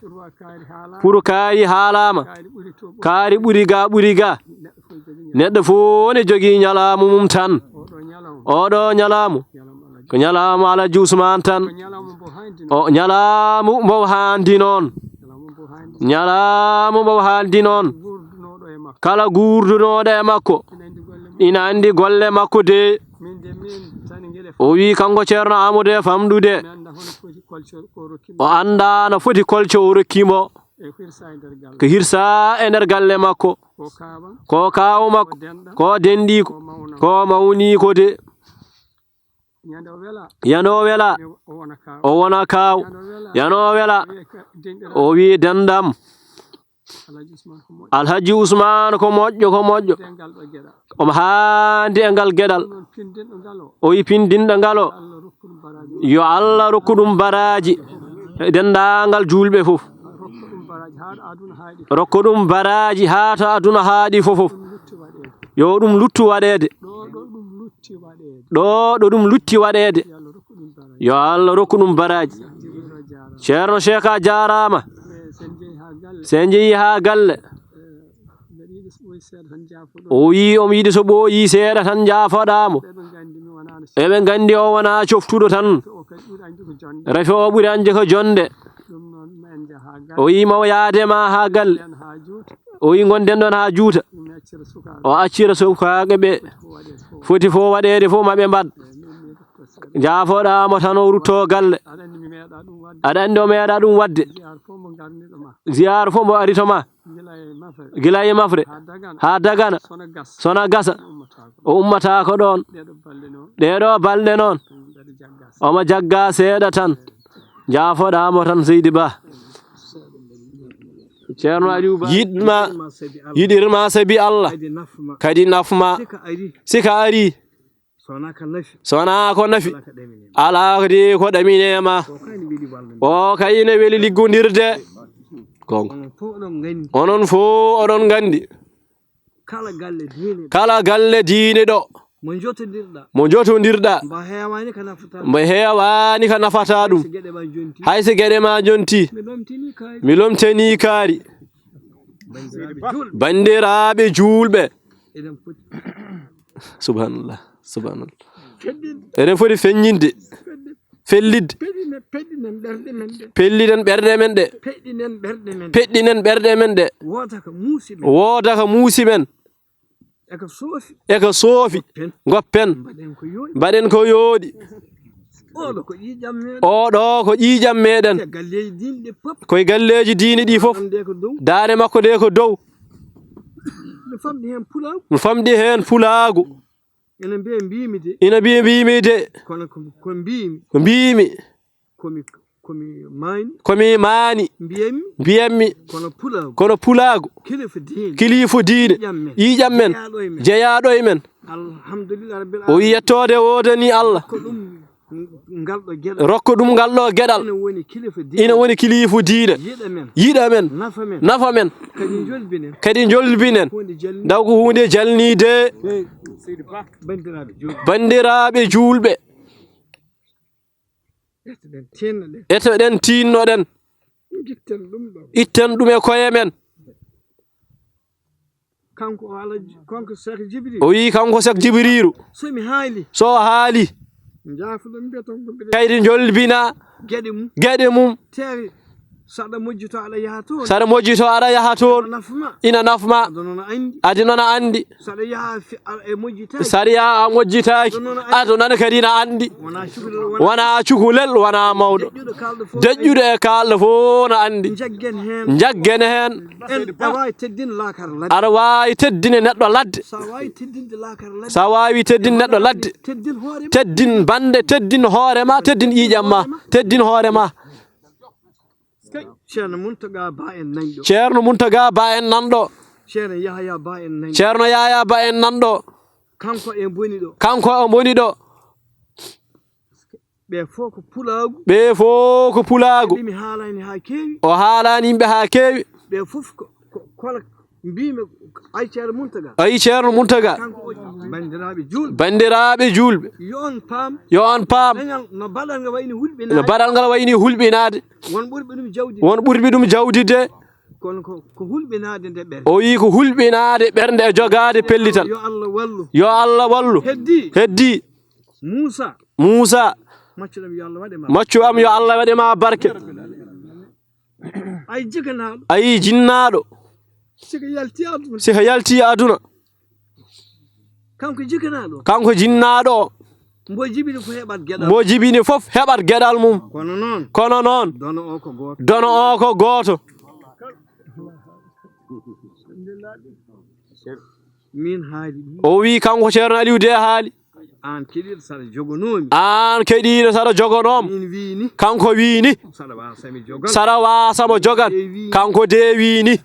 Pour kaari haalaama. Kaari ɓuri ga, ɓuri ga. Neɗɗo fof ne jogii ñalaamu mum tan. Oɗo ñalaamu ko ñalaamu Alhaji Usmaan tan. O ñalaamu mbo haandi noon. Ñalaamu mbo haandi noon. Kala guurdunooɗo e makko ina anndi golle makko de. O wii kanko Ceerno Aamadu e famɗude. O anndaa no foti kolco o rokki mo. Ko hirsa e nder galle makko. Ko kaaw makko. Ko denɗiiko. Ko mawniiko de. Yano wela. O wona kaaw. Yano wela. O wii denɗam. Alhaji Usmaan ko moƴƴo, ko moƴƴo. Omo haandi e ngal geɗal. O yi pindinɗo ngal o. Yo Allah rokku ɗum baraaji. E denndaangal juulɓe fof. Rokko ɗum baraaji haa to aduna haaɗi fof fof. Yo ɗum luttu waɗeede. Ɗo, ɗo ɗum lutti waɗeede. Yo Allah rokku ɗum baraaji. Ceerno Cheikh a jaaraama. Se en njehii haa galle. O wii omo yiɗi so ɓooyii seeɗa tan njaafoɗaa mo. Eɓe nganndi o wonaa coftuɗo tan. Rafi o ɓuri añde ko jonnde. O wii mawo yaade ma haa galle. O wii ngonden ɗon haa juuta. O accira sukaaɓe ɓe. Foti fof waɗeede fof ma ɓe mbaɗ. Njaafoɗaa mo tan o rutto galle. Aɗa anndi o meeɗa ɗum waɗde. Ziyaar fof mbo ari to ma. Gila e Mafre haa Dagana. Sona gasa. O ummataako ɗoon. Ɗee ɗo balɗe noon. Omo jagga seeɗa tan. Njaafoɗaa mo tan Seydi Ba. Ceerno Aliou Ba. Yiɗma, yiɗirma sabi Allah. Kadi nafma. Sika ari. So wonaa ko nafi. Alaa ko de ko ɗaminee ma. O kay ina weli liggondirde. Gonga. Onon fof oɗon nganndi. Kala galle diine ɗo. Mo njotondirɗa. Mo njotondirɗa. Mbo heewaani ko nafata ɗum. Hay so geɗe ma jonti. Mi lomtini kaari. Banndiraaɓe juulɓe. Subhanallah, subhanallah. Eɗen foti feññinde, fellidde. Peɗɗinen ɓerɗe men ɗe. Peɗɗinen ɓerɗe men ɗe. Wooda ka muusi men. E ka soofi. Ngoppen. Mbaɗen ko yooɗi. Oɗo ko ƴiiƴam meɗen. Koye galleeji diine ɗi fof. Daande makko nde ko dow. No famɗi heen pulaagu. Ina mbiya mbiymi de. Ina mbiya mbiymi de. Kono ko, ko mbiymi. Ko mbiymi. Komi, komi maani. Komi maani. Mbiyammi. Mbiyammi. Kono pulaagu. Kono pulaagu. Kilifa diine. Kilifa diine. Ƴiiƴam men. Ƴiiƴam men. Jeyaaɗo e men. Jeyaaɗo e men. Alhamdulillah Rabbil Alamin. O wi yettoode woodani Allah. Ko ɗum ngal ɗo geɗal. Rokko ɗum ngal ɗo geɗal. Ina woni kilifa diine. Ina woni kilifa diine. Yiɗa men. Yiɗa men. Nafa men. Nafa men. Kadi njolbinen. Kadi njolbinen. Huunde jalni. Ndaw ko huunde jalniide. Banndiraaɓe juulɓe. Banndiraaɓe juulɓe. Etoɗen, tiinnoɗen. Etoɗen, tiinnoɗen. Itten ɗum ɗo. Itten ɗum e koye men. Kanko o Alhaji, kanko Cheikh Jibril. O wi kanko Cheikh Jibrilu. So mi haali. So o haali. Njaafoɗon mbiyaton ko mbiɗa. Kaydi njolbina. Geɗe mum. Geɗe mum. Teeri. Saɗa mojjito aɗa yaha toon. Saɗa mojjito aɗa yaha toon. Ina nafma. Ina nafma. Aduna no anndi. Aduna no anndi. Saɗa yaha fi-, a-, e mojjitaaki. Saɗa yaha a mojjitaaki. Aduna no anndi. Aduna no kadi ina anndi. Wona cukalel, wona. Wona cukalel, wona mawɗo. Deƴƴuɗo kaalɗo fof. Deƴƴuɗo e kaalɗo fof no anndi. Njaggen heen. Njaggen heen. En, a waawi teddinde laakara ladde. Aɗa waawi teddinde neɗɗo ladde. Sa waawi teddinde laakara ladde. Sa waawi teddinde neɗɗo ladde. Teddin hoore ma. Teddin bannde, teddin hoore ma, teddin ƴiiƴam ma, teddin hoore ma. Ceerno Muntaga Ba en nan ɗo. Ceerno Muntaga Ba en nan ɗo. Ceerno Yahaya Ba en nan ɗo. Ceerno Yahaya Ba en nan ɗo. Kanko e mboni ɗo. Kanko e mboni ɗo. Ɓe fof ko pulaagu. Ɓe fof ko pulaagu. Ɓe mi haalani haa keewi. O haalani yimɓe haa keewi. Ɓe fof ko, ko, kola, Mbimi, ay Ceerno Muntaga. Ay Ceerno Muntaga. Kanko o, banndiraaɓe juulɓe. Banndiraaɓe juulɓe. Yo on paam. Yo on paam. Leñol no baɗal ngal wayni hulɓinaade. No baɗal ngal wayni hulɓinaade. Won ɓurɓe ɗum jawdi. Won ɓurɓe ɗum jawdi de. Kono ko, ko hulɓinaade nde ɓernde. O wii ko hulɓinaade ɓernde e jogaade pellital. Yo Allah wallu. Yo Allah wallu. Heddi. Heddi. Muusa. Muusa. Maccuɗo am, yo Allah waɗe ma. Maccu am, yo Allah waɗe ma barke. Ay jikanaaɗo. Ay jinnaaɗo. Sika yalti aduna. Sika yalti aduna. Kanko jikanaaɗo. Kanko jinnaaɗo o. Mbo jibini fof heɓat geɗal. Mbo jibini fof heɓat geɗal mum. Kono noon. Kono noon. Dono o ko gooto. Dono o ko gooto. Min haali ɗum. O wii kanko Ceerno Aliou de haali. Aan keɗiiɗo saɗa jogonoomi. Aan keɗiiɗo saɗa jogonoom. Min wii ni. Kanko wii ni. Saɗa waasa mi jogan. Saɗa waasa mo jogan. De wii ni. Kanko de wii ni.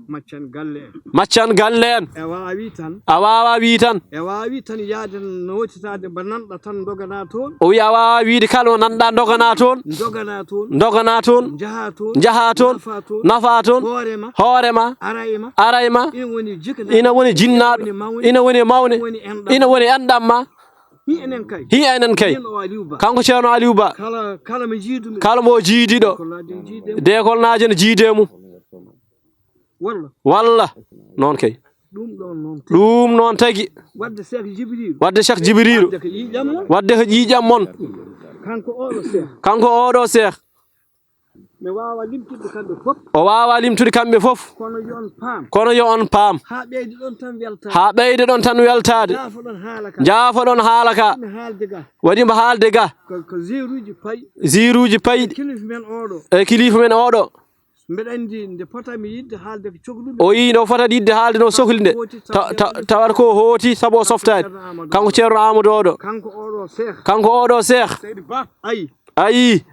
Maccan galle en. Maccan galle en. E waawi tan. A waawa wii tan. E waawi tan yaade nootitaade mba nanɗa tan ndogana toon. O wii a waawa wiide kala mo nanɗa ndogana toon. Ndogana toon. Ndogana toon. Njaha toon. Njaha toon. Nafa toon. Nafa toon. Hoore ma. Hoore ma. Ara e ma. Ara e ma. Ina woni jikna. Ina woni jinnaaɗo. Ina woni mawne. Ina woni mawne. Ina woni enɗam. Ina woni enɗam ma. Hi enen kay. Hi enen kay. Min o Aliou Ba. Kanko Ceerno Aliou Ba. Kala, kala mo jiiduɗo. Kala mo jiidiɗo. Ko laaden jiide mum. De ko laaden jiide mum. Walla. Walla. Noon kay. Ɗum ɗoon noon tagi. Ɗum noon tagi. Wadde Cheikh Jibril. Wadde Cheikh Jibril. Wadde ko ƴiiƴam mon. Wadde ko ƴiiƴam mon. Kanko oɗo Cheikh. Kanko oɗo Cheikh. Mi waawa limtude kamɓe fof. O waawa limtude kamɓe fof. Kono yo on paam. Kono yo on paam. Haa ɓeyde ɗon tan weltaade. Haa ɓeyde ɗon tan weltaade. Njaafoɗon haala ka. Njaafoɗon haala ka. Mi haalde ga. Waɗi mbo haalde ga. Ko, ko ziiruuji pay. Ziiruuji pay. Kilifa men oɗo. E kilifa men oɗo. Mbeɗa anndi nde potanmi yiɗde haalde ko cohluɗo. O yii nde o fotata yiɗde haalde no sohli nde. Taw-, taw-, tawata ko hooti sabu o softaani. Kanko Ceerno Amadou oɗo. Kanko oɗo Seex. Kanko oɗo Seex. Ayi. Ayi.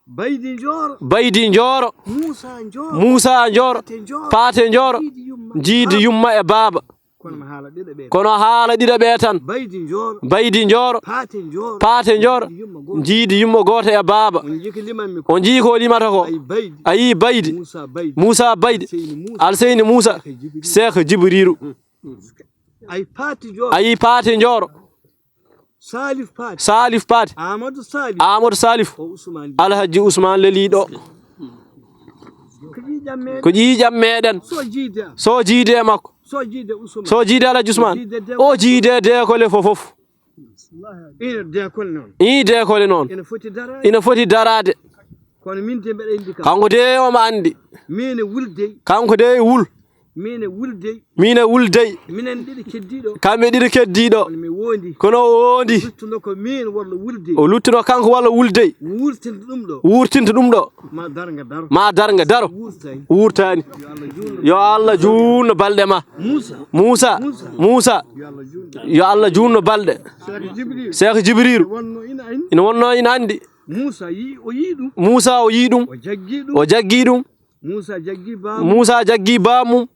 Baydi Njooro. Baydi Njooro. Muusa Njooro. Muusa Njooro. Paate Njooro. Paate Njooro. Jiidi yumma. Jiidi yumma e baaba. Kono mi haala ɗiɗo ɓe. Kono haala ɗiɗo ɓe tan. Baydi Njooro. Baydi Njooro. Paate Njooro. Paate Njooro. Jiidi yumma gooto. Jiidi yumma gooto e baaba. On njii ko limanmi ko. On njii ko limata ko. Ayi Baydi. Ayi Baydi. Muusa Baydi. Muusa Baydi. Alseyni Muusa. Alseyni Muusa. Seex Jibriiru. Seex Jibriiru. Ayi Paate Njooro. Ayi Paate Njooro. Salif Paate. Salif Paate. Amadou Salif. Amadou Salif. O Ousmane. Alhaji Ousmane Leliɗo. Ko ƴiiƴam meɗen. Ko ƴiiƴam meɗen. So jiide am. So jiide e makko. So jiide Ousmane. So jiide Alhaji Ousmane. Jiide de-, o jiide deekole fof fof. Ina deekole noon. Ii deekole noon. Ina foti daraade. Ina foti daraade. Kono min de mbeɗa anndi kam. Kanko de omo anndi. Min e Wul dey. Kanko de e Wul. Min e Wul dey. Min e Wul dey. Minen ɗiɗo keddiiɗo. Kamɓe ɗiɗo keddiiɗo. Kono mi wondi. Kono o wondi. Luttuno ko min walla Wul dey. O luttuno kanko walla Wul dey. Wurtinta ɗum ɗo. Wurtinta ɗum ɗo. Ma darnga daro. Ma darnga daro. Wurtani. Wurtani. Yo Allah juutno. Yo Allah juutno balɗe ma. Muusa. Muusa. Muusa. Muusa. Yo Allah juutno. Yo Allah juutno balɗe. Seex Jibriil. Seex Jibriiru. Wonno ina anndi. Ina wonno ina anndi. Muusa yii, o yii ɗum. Muusa o yii ɗum. O jaggi ɗum. O jaggi ɗum. Muusa jaggi baamu. Muusa jaggi baamu.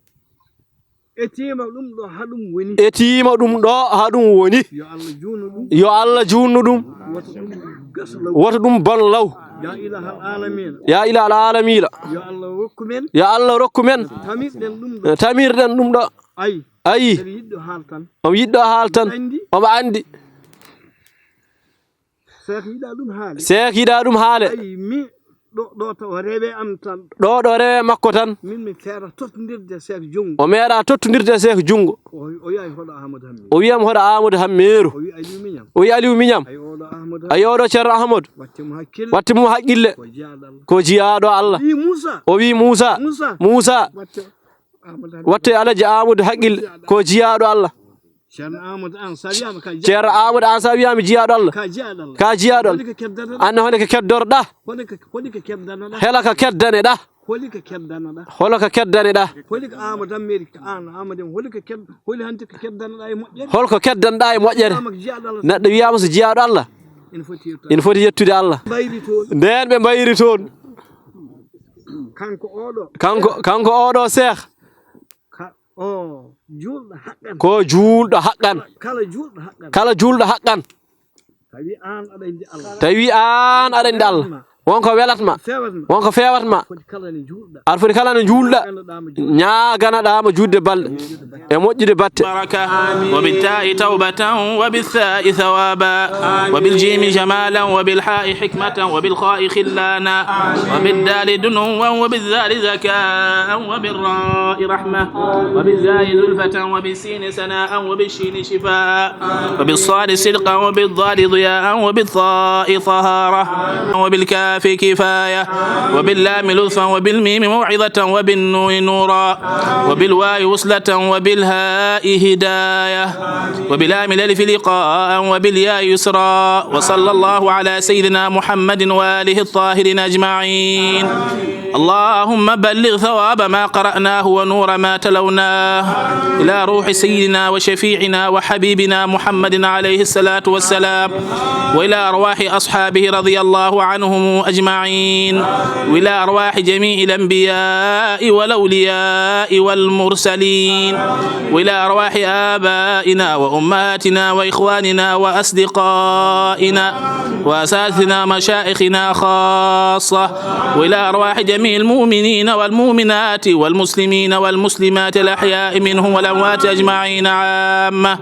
Etiima ɗum ɗo haa ɗum woni. Etiima ɗum ɗo haa ɗum woni. Yo Allah juutnu ɗum. Yo Allah juutnu ɗum. Wota ɗum gas law. Wota ɗum bon law. Ya ilahal aalamiina. Ya ilahal aalamiina. Yo Allah rokku men. Yo Allah rokku men. Tamirɗen ɗum ɗo. Tamirɗen ɗum ɗo. Ayi. Ayi. Mbeɗa yiɗɗo haal tan. Omo yiɗɗo haal tan. Mbeɗa anndi. Omo anndi. Seek yiɗaa ɗum haale. Seek yiɗaa ɗum haale. Ayi, mi ɗo, ɗo taw rewe am tan. Ɗo, ɗo rewe makko tan. Min mi feera tottondirde Seek junngo. O meeɗa tottondirde Seek junngo. O, o wiya hoɗo Amadou Hammeeru. O wiya mi hoɗo Amadou Hammeeru. O wiya Aliou Miñam. O wiya Aliou Miñam. Ayi, oɗo Amadou. Ayi, oɗo Ceerno Amadou. Watte mo hakkille. Watte mo hakkille. Ko jiyaaɗo Allah. Ko jiyaaɗo Allah. O wiyi Muusa. O wiyi Muusa. Muusa. Muusa. Watte Amadou Hammeeru. Watte Alhaji Amadou hakkille. Ko jiyaaɗo Allah. Ceerno Amadou, aan, so a wiyaama ka jiyaaɗo. Ceerno Amadou, aan, so a wiyaama jiyaaɗo Allah. Ka jiyaaɗo Allah. Ka jiyaaɗo Allah. Holi ko keddanoɗaa? An holi ko keddorɗaa? Holi ko, holi ko keddanoɗaa? Hela ka keddaneɗaa? Holi ko keddanoɗaa? Holo ko keddaneɗaa? Holi ko Amadou Hammeeru, aan, Amadou, holi ko ked-, holi hannde ko keddanoɗaa e moƴƴere? Hol ko keddanɗaa e moƴƴere? Wiyaama ko jiyaaɗo Allah. Neɗɗo wiyaama so jiyaaɗo Allah. Ina foti yettude. Ina foti yettude Allah. Mbayri toon. Ndeen ɓe mbayri toon. Kanko oɗo. Kanko, kanko oɗo seex. Ka-, o juulɗo haqqan. Ko juulɗo haqqan. Kala juulɗo haqqan. Kala juulɗo haqqan. Tawi aan aɗa anndi Allah. Tawi aan aɗa anndi Allah. Won ko welatma. Won ko feewatma. Aɗa foti kala no juulɗa, ñaaganaɗaama juutde balɗe e moƴƴude batte. وبالتاء توبة وبالثاء ثوابا وبالجيم جمالا وبالحاء حكمة وبالخاء خلانا وبالدال دنوا وبالذال ذكاء وبالراء رحمة وبالزاء زلفة وبالسين سناء وبالشين شفاء وبالصاد صدقا وبالضاد ضياء وبالطاء طهارة وبالكاف كفاية وباللام لطفا وبالميم موعظة وبالنون نورا وبالواو وصلة وبالهاء هداية وبلام الألف لقاء وبالياء يسرا. وصلى الله على سيدنا محمد وآله الطاهرين أجمعين. اللهم بلغ ثواب ما قرأناه ونور ما تلوناه إلى روح سيدنا وشفيعنا وحبيبنا محمد عليه الصلاة والسلام وإلى أرواح أصحابه رضي الله عنهم أجمعين وإلى أرواح جميع الأنبياء والأولياء والمرسلين وإلى أرواح آبائنا وأمهاتنا وإخواننا وأصدقائنا وأساتذتنا ومشايخنا خاصة وإلى أرواح جميع المؤمنين والمؤمنات والمسلمين والمسلمات الأحياء منهم والأموات أجمعين عامة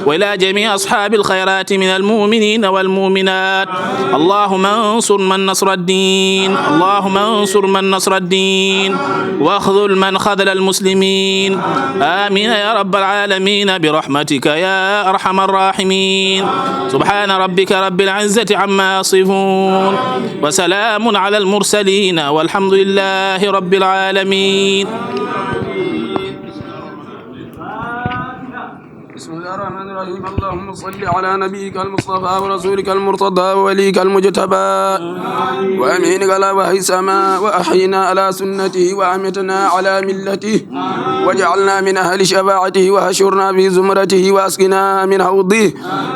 وإلى جميع أصحاب الخيرات من المؤمنين والمؤمنات. اللهم انصر من نصر الدين، اللهم انصر من نصر الدين، واخذل من خذل المسلمين. آمين يا رب العالمين برحمتك يا أرحم الراحمين. سبحان ربك رب العزة عما يصفون وسلام على المرسلين والحمد لله رب العالمين. بسم الله الرحمن الرحيم. اللهم صل على نبيك المصطفى ورسولك المرتضى ووليك المجتبى وأمينك على وحي السماء وأحينا على سنته وأمتنا على ملته واجعلنا من أهل شفاعته وحشرنا في زمرته وأسقنا من حوضه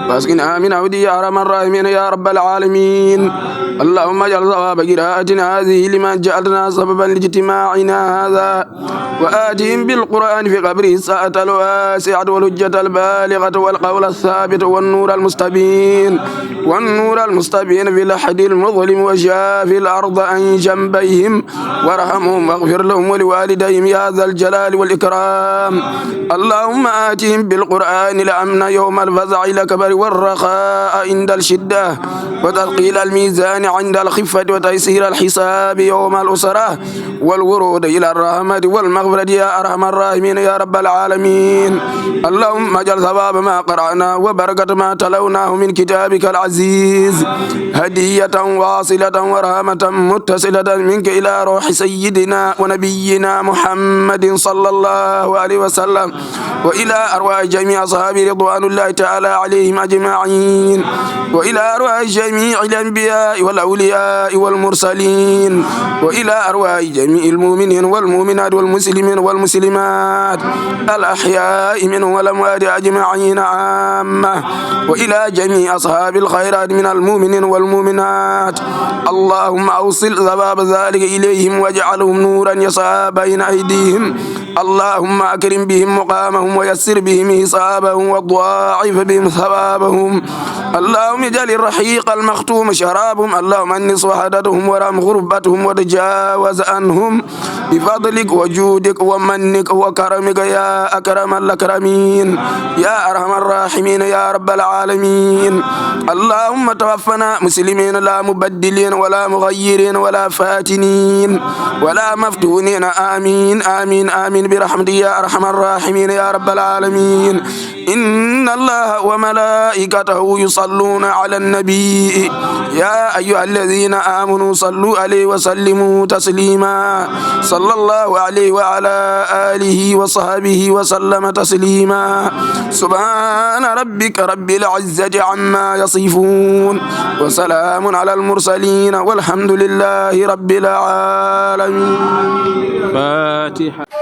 وأسقنا من حوضه يا أرحم الراحمين يا رب العالمين. اللهم اجعل ثواب قراءتنا هذه لمن جعلنا سببا لاجتماعنا هذا وآتهم بالقرآن في قبره السعة الواسعة والحجة البالغة والقول الثابت والنور المستبين والنور المستبين في اللحد المظلم وشاف الأرض عن جنبيهم وارحمهم واغفر لهم ولوالديهم يا ذا الجلال والإكرام. اللهم آتهم بالقرآن الأمن يوم الفزع الأكبر والرخاء عند الشدة وتثقيل الميزان عند الخفة وتيسير الحساب يوم الأسرة والورود إلى الرحمة والمغفرة يا أرحم الراحمين يا رب العالمين. اللهم اجعل ثواب ما قرأنا وبركة ما تلوناه من كتابك العزيز هدية واصلة ورحمة متصلة منك إلى روح سيدنا ونبينا محمد صلى الله عليه وسلم وإلى أرواح جميع أصحابه رضوان الله تعالى عليهم أجمعين وإلى أرواح جميع الأنبياء والأولياء والمرسلين وإلى أرواح جميع المؤمنين والمؤمنات والمسلمين والمسلمات الأحياء منهم والأموات أجمعين عامة وإلى جميع أصحاب الخيرات من المؤمنين والمؤمنات. اللهم أوصل ثواب ذلك إليهم واجعلهم نورا يسعى بين أيديهم. اللهم أكرم بهم مقامهم ويسر بهم حسابهم وضاعف بهم ثوابهم. اللهم اجعل الرحيق المختوم شرابهم. اللهم أنس وحدتهم ورحم غربتهم وتجاوز عنهم بفضلك وجودك ومنك وكرمك يا أكرم الأكرمين يا أرحم الراحمين يا رب العالمين. اللهم توفنا مسلمين لا مبدلين ولا مغيرين ولا فاتنين ولا مفتونين. آمين، آمين، آمين برحمتك يا أرحم الراحمين يا رب العالمين. إن الله وملائكته يصلون على النبي يا أيها الذين آمنوا صلوا عليه وسلموا تسليما. صلى الله عليه وعلى آله وصحبه وسلم تسليما. سبحان ربك رب العزة عما يصفون وسلام على المرسلين والحمد لله رب العالمين. فاتحة.